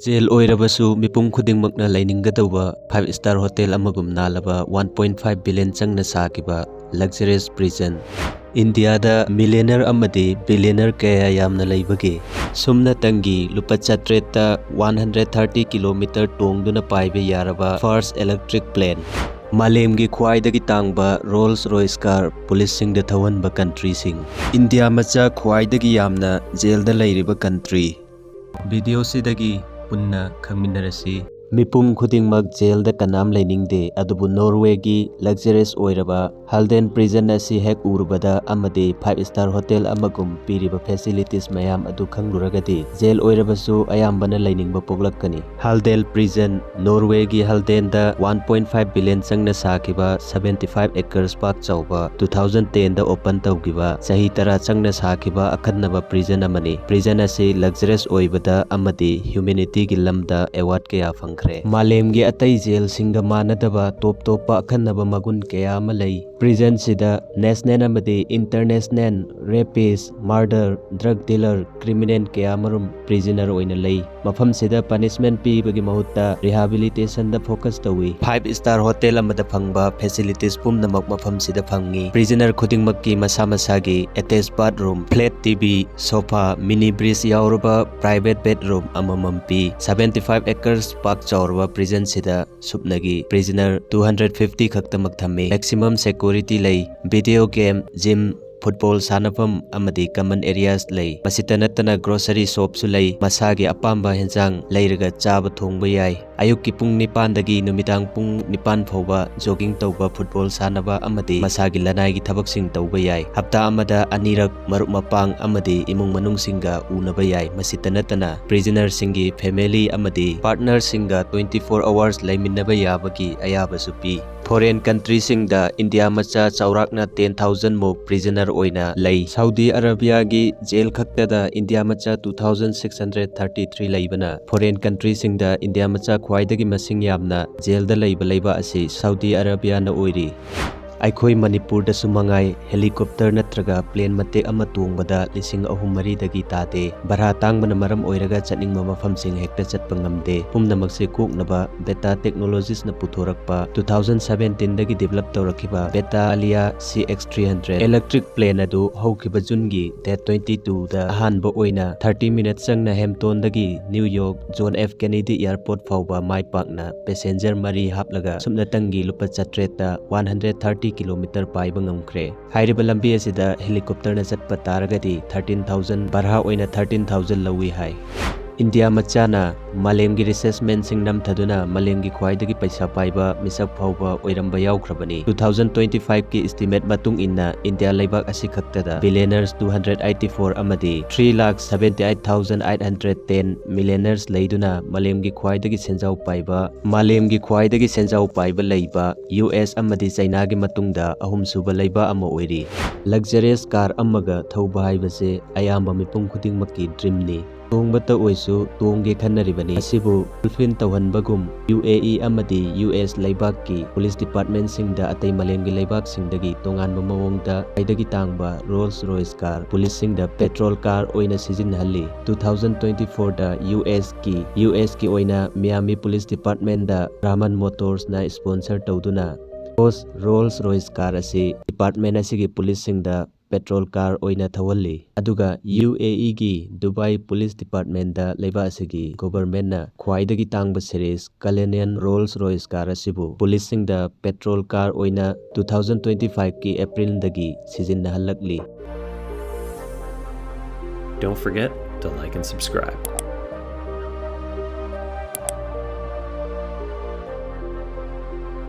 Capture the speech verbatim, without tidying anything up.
Gel ꯑꯣꯏꯔꯕꯁꯨ ꯃꯤꯄꯨꯝ ꯈꯨꯗꯤꯡꯃꯛꯅ ꯂꯩꯅꯤꯡꯒꯗꯧꯕ five star hotel ꯑꯃꯒꯨꯝ ꯅꯥꯜꯂꯕ one point five billion ꯆꯪꯅ ꯁꯥꯈꯤꯕ luxurious prison꯫ ꯏꯟꯗꯤꯌꯥꯗ millionaire ꯑꯃꯗꯤ billionaire ꯀꯌꯥ ꯌꯥꯝꯅ ꯂꯩꯕꯒꯦ? ꯁꯨꯞꯅꯇꯪꯒꯤ ꯂꯨꯄꯥ ꯆꯥꯇ꯭ꯔꯦꯠꯇ one hundred thirty kilometer ꯇꯣꯡꯗꯨꯅ ꯄꯥꯏꯕ ꯌꯥꯔꯕ first electric plane꯫ ꯃꯥꯂꯦꯝꯒꯤ ꯈ꯭ꯋꯥꯏꯗꯒꯤ ꯇꯥꯡꯕ Rolls Royce car ꯄꯨꯂꯤꯁꯁꯤꯡꯗ ꯊꯧꯍꯟꯕ countryꯁꯤꯡ꯫ ꯏꯟꯗꯤꯌꯥ ꯃꯆꯥ ꯈ꯭ꯋꯥꯏꯗꯒꯤ ꯌꯥꯝꯅ ꯖꯦꯜꯗ ꯂꯩꯔꯤꯕ country꯫ ꯚꯤꯗꯤꯑꯣꯁꯤꯗꯒꯤ ꯄꯨꯟꯅ ꯈꯪꯃꯤꯟꯅꯔꯁꯤ꯫ ꯃꯤꯄꯨꯝ ꯈꯨꯗꯤꯡꯃꯛ ꯖꯦꯜꯗ ꯀꯅꯥꯝ ꯂꯩꯅꯤꯡꯗꯦ, ꯑꯗꯨꯕꯨ ꯅꯣꯔꯋꯦꯒꯤ luxurious ꯑꯣꯏꯔꯕ ꯍꯥꯜꯗꯦꯟ prison ꯑꯁꯤ ꯍꯦꯛ ꯎꯔꯨꯕꯗ ꯑꯃꯗꯤ five star hotel ꯑꯃꯒꯨꯝ ꯄꯤꯔꯤꯕ facilities ꯃꯌꯥꯝ ꯑꯗꯨ ꯈꯪꯂꯨꯔꯒꯗꯤ ꯖꯦꯜ ꯑꯣꯏꯔꯕꯁꯨ ꯑꯌꯥꯝꯕꯅ ꯂꯩꯅꯤꯡꯕ ꯄꯣꯛꯂꯛꯀꯅꯤ꯫ ꯍꯥꯜꯗꯦꯟ prison꯫ ꯅꯣꯔꯋꯦꯒꯤ ꯍꯥꯜꯗꯦꯟꯗ one point five billion ꯆꯪꯅ ꯁꯥꯈꯤꯕ seventy five acres ꯄꯥꯛ ꯆꯥꯎꯕ two thousand tenꯗ open ꯇꯧꯈꯤꯕ ꯆꯍꯤ ꯇꯔꯥ ꯆꯪꯅ ꯁꯥꯈꯤꯕ ꯑꯈꯟꯅꯕ prison ꯑꯃꯅꯤ꯫ Prison ꯑꯁꯤ luxurious ꯑꯣꯏꯕꯗ ꯑꯃꯗꯤ humanityꯒꯤ ꯂꯝꯗ award ꯀꯌꯥ ꯐꯪꯈ꯭ꯔꯦ꯫ ꯃꯥꯂꯦꯝꯒꯤ ꯑꯇꯩ ꯖꯦꯜꯁꯤꯡꯒ ꯃꯥꯟꯅꯗꯕ ꯇꯣꯞ ꯇꯣꯞꯄ ꯑꯈꯟꯅꯕ ꯃꯒꯨꯟ ꯀꯌꯥ ꯑꯃ ꯂꯩ꯫ Prisonꯁꯤꯗ national ꯑꯃꯗꯤ international rapist, murder, drug dealer, criminal ꯀꯌꯥ ꯑꯃꯔꯣꯝ prisoner ꯑꯣꯏꯅ ꯂꯩ꯫ ꯃꯐꯝꯁꯤꯗ punishment ꯄꯤꯕꯒꯤ ꯃꯍꯨꯠꯇ rehabilitationꯗ focus ꯇꯧꯏ꯫ Five star hotel ꯑꯃꯗ ꯐꯪꯕ facilities ꯄꯨꯝꯅꯃꯛ ꯃꯐꯝꯁꯤꯗ ꯐꯪꯏ꯫ Prisoner ꯈꯨꯗꯤꯡꯃꯛꯀꯤ ꯃꯁꯥ ꯃꯁꯥꯒꯤ attached bathroom, flat TV, sofa, mini fridge ꯌꯥꯎꯔꯕ private bedroom ꯑꯃꯃꯝ ꯄꯤ꯫ Seventy five acres ꯄꯥꯛ ꯆꯥꯎꯔꯕ prisonꯁꯤꯗ ꯁꯨꯞꯅꯒꯤ prisoner two hundred fifty ꯈꯛꯇꯃꯛ ꯊꯝꯃꯤ꯫ Maximum security ꯂꯩ꯫ Video game, gym, football ꯁꯥꯟꯅꯐꯝ ꯑꯃꯗꯤ common areas ꯂꯩ꯫ ꯃꯁꯤꯇ ꯅꯠꯇꯅ grocery shopꯁꯨ ꯂꯩ꯫ ꯃꯁꯥꯒꯤ ꯑꯄꯥꯝꯕ ꯍꯦꯟꯖꯥꯡ ꯂꯩꯔꯒ ꯆꯥꯕ ꯊꯣꯡꯕ ꯌꯥꯏ꯫ ꯑꯌꯨꯛꯀꯤ ꯄꯨꯡ ꯅꯤꯄꯥꯟꯗꯒꯤ ꯅꯨꯃꯤꯗꯥꯡ ꯄꯨꯡ ꯅꯤꯄꯥꯟ ꯐꯥꯎꯕ jogging ꯇꯧꯕ, football ꯁꯥꯟꯅꯕ ꯑꯃꯗꯤ ꯃꯁꯥꯒꯤ ꯂꯅꯥꯏꯒꯤ ꯊꯕꯛꯁꯤꯡ ꯇꯧꯕ ꯌꯥꯏ꯫ ꯍꯞꯇꯥ ꯑꯃꯗ ꯑꯅꯤꯔꯛ ꯃꯔꯨꯞ ꯃꯄꯥꯡ ꯑꯃꯗꯤ ꯏꯃꯨꯡ ꯃꯅꯨꯡꯁꯤꯡꯒ ꯎꯅꯕ ꯌꯥꯏ꯫ ꯃꯁꯤꯇ ꯅꯠꯇꯅ prisonerꯁꯤꯡꯒꯤ family ꯑꯃꯗꯤ partnerꯁꯤꯡꯒ twenty four hours ꯂꯩꯃꯤꯟꯅꯕ ꯌꯥꯕꯒꯤ ꯑꯌꯥꯕꯁꯨ ꯄꯤ꯫ Foreign countryꯁꯤꯡꯗ ꯏꯟꯗꯤꯌꯥ ꯃꯆꯥ ꯆꯥꯎꯔꯥꯛꯅ ten thousand ꯃꯨꯛ prisoner ꯑꯣꯏꯅ ꯂꯩ꯫ ꯁꯥꯎꯗꯤ ꯑꯔꯥꯕꯤꯌꯥꯒꯤ ꯖꯦꯜ ꯈꯛꯇꯗ ꯏꯟꯗꯤꯌꯥ ꯃꯆꯥ two thousand six hundred thirty three ꯂꯩꯕꯅ foreign countryꯁꯤꯡꯗ ꯏꯟꯗꯤꯌꯥ ꯃꯆꯥ ꯈ꯭ꯋꯥꯏꯗꯒꯤ ꯃꯁꯤꯡ ꯌꯥꯝꯅ ꯖꯦꯜꯗ ꯂꯩꯕ ꯂꯩꯕꯥꯛ ꯑꯁꯤ ꯁꯥꯎꯗꯤ ꯑꯔꯥꯕꯤꯌꯥꯅ ꯑꯣꯏꯔꯤ꯫ ꯑꯩꯈꯣꯏ ꯃꯅꯤꯄꯨꯔꯗꯁꯨ ꯃꯉꯥꯏ, helicopter ꯅꯠꯇ꯭ꯔꯒ plane ꯃꯇꯦꯛ ꯑꯃ ꯇꯣꯡꯕꯗ ꯂꯤꯁꯤꯡ ꯑꯍꯨꯝ ꯃꯔꯤꯗꯒꯤ ꯇꯥꯗꯦ꯫ ꯚꯔꯥ ꯇꯥꯡꯕꯅ ꯃꯔꯝ ꯑꯣꯏꯔꯒ ꯆꯠꯅꯤꯡꯕ ꯃꯐꯝꯁꯤꯡ ꯍꯦꯛꯇ ꯆꯠꯄ ꯉꯝꯗꯦ꯫ ꯄꯨꯝꯅꯃꯛꯁꯦ ꯀꯣꯛꯅꯕ Beta Technologies ꯅ ꯄꯨꯊꯣꯔꯛꯄ two thousand seventeen ꯗꯒꯤ develop ꯇꯧꯔꯛꯈꯤꯕ Beta Alia C X three hundred electric plane ꯑꯗꯨ ꯍꯧꯈꯤꯕ June ꯒꯤ date twenty two ꯗ ꯑꯍꯥꯟꯕ ꯑꯣꯏꯅ thirty minutes ꯆꯪꯅ Hampton ꯗꯒꯤ New York John F Kennedy Airport ꯐꯥꯎꯕ ꯃꯥꯏ ꯄꯥꯛꯅ passenger ꯃꯔꯤ ꯍꯥꯞꯂꯒ ꯁꯨꯞꯅꯇꯪꯒꯤ ꯂꯨꯄꯥ ꯆꯥꯇ꯭ꯔꯦꯠꯇ one hundred thirty kilometer ꯄꯥꯏꯕ ꯉꯝꯈ꯭ꯔꯦ꯫ ꯍꯥꯏꯔꯤꯕ ꯂꯝꯕꯤ ꯑꯁꯤꯗ helicopter ꯅ ꯆꯠꯄ ꯇꯥꯔꯒꯗꯤ thirteen thousand, ꯚꯔꯥ ꯑꯣꯏꯅ thirteen thousand ꯂꯧꯏ ꯍꯥꯏ꯫ ꯏꯟꯗꯤꯌꯥ ꯃꯆꯥꯅ ꯃꯥꯂꯦꯝꯒꯤ research man ꯁꯤꯡ ꯅꯝꯊꯗꯨꯅ ꯃꯥꯂꯦꯝꯒꯤ ꯈ꯭ꯋꯥꯏꯗꯒꯤ ꯄꯩꯁꯥ ꯄꯥꯏꯕ ꯃꯤꯁꯛ ꯐꯥꯎꯕ ꯑꯣꯏꯔꯝꯕ ꯌꯥꯎꯈ꯭ꯔꯕꯅꯤ꯫ Two thousand twenty five ꯀꯤ estimate ꯃꯇꯨꯡ ꯏꯟꯅ ꯏꯟꯗꯤꯌꯥ ꯂꯩꯕꯥꯛ ꯑꯁꯤꯈꯛꯇꯗ billionaires two hundred eighty four ꯑꯃꯗꯤ three lakh seventy eight thousand eight hundred ten millionaires ꯂꯩꯗꯨꯅ ꯃꯥꯂꯦꯝꯒꯤ ꯈ꯭ꯋꯥꯏꯗꯒꯤ ꯁꯦꯟꯖꯥꯎ ꯄꯥꯏꯕ, ꯃꯥꯂꯦꯝꯒꯤ ꯈ꯭ꯋꯥꯏꯗꯒꯤ ꯁꯦꯟꯖꯥꯎ ꯄꯥꯏꯕ ꯂꯩꯕ U S ꯑꯃꯗꯤ ꯆꯩꯅꯥꯒꯤ ꯃꯇꯨꯡꯗ ꯑꯍꯨꯝꯁꯨꯕ ꯂꯩꯕꯥꯛ ꯑꯃ ꯑꯣꯏꯔꯤ꯫ Luxurious car ꯑꯃꯒ ꯊꯧꯕ ꯍꯥꯏꯕꯁꯦ ꯑꯌꯥꯝꯕ ꯃꯤꯄꯨꯝ ꯈꯨꯗꯤꯡꯃꯛꯀꯤ dream ꯅꯤ꯫ ꯇꯣꯡꯕꯇ ꯑꯣꯏꯁꯨ ꯇꯣꯡꯒꯦ ꯈꯟꯅꯔꯤꯕꯅꯤ꯫ ꯑꯁꯤꯕꯨ fulfill ꯇꯧꯍꯟꯕꯒꯨꯝ U A E ꯑꯃꯗꯤ U S ꯂꯩꯕꯥꯛꯀꯤ police department ꯁꯤꯡꯗ ꯑꯇꯩ ꯃꯥꯂꯦꯝꯒꯤ ꯂꯩꯕꯥꯛꯁꯤꯡꯗꯒꯤ ꯇꯣꯉꯥꯟꯕ ꯃꯑꯣꯡꯗ ꯈ꯭ꯋꯥꯏꯗꯒꯤ ꯇꯥꯡꯕ Rolls Royce car, police ꯁꯤꯡꯗ petrol car ꯑꯣꯏꯅ ꯁꯤꯖꯤꯟꯅꯍꯜꯂꯤ꯫ Two thousand twenty four ꯗ U S ꯀꯤ, U S ꯀꯤ ꯑꯣꯏꯅ Miami Police Department ꯗ Grumman Motors ꯅ sponsor ꯇꯧꯗꯨꯅ Rolls, Rolls Royce car ꯑꯁꯤ department ꯑꯁꯤꯒꯤ police ꯁꯤꯡꯗ petrol car ꯑꯣꯏꯅ ꯊꯧꯍꯜꯂꯤ꯫ ꯑꯗꯨꯒ U A E ꯒꯤ Dubai Police Department ꯗ ꯂꯩꯕꯥꯛ ꯑꯁꯤꯒꯤ government ꯅ ꯈ꯭ꯋꯥꯏꯗꯒꯤ ꯇꯥꯡꯕ series Cullinan Rolls Royce car ꯑꯁꯤꯕꯨ police ꯁꯤꯡꯗ petrol car ꯑꯣꯏꯅ two thousand twenty five ꯀꯤ April ꯗꯒꯤ ꯁꯤꯖꯤꯟꯅꯍꯜꯂꯛꯂꯤ꯫ Don't forget to like and subscribe.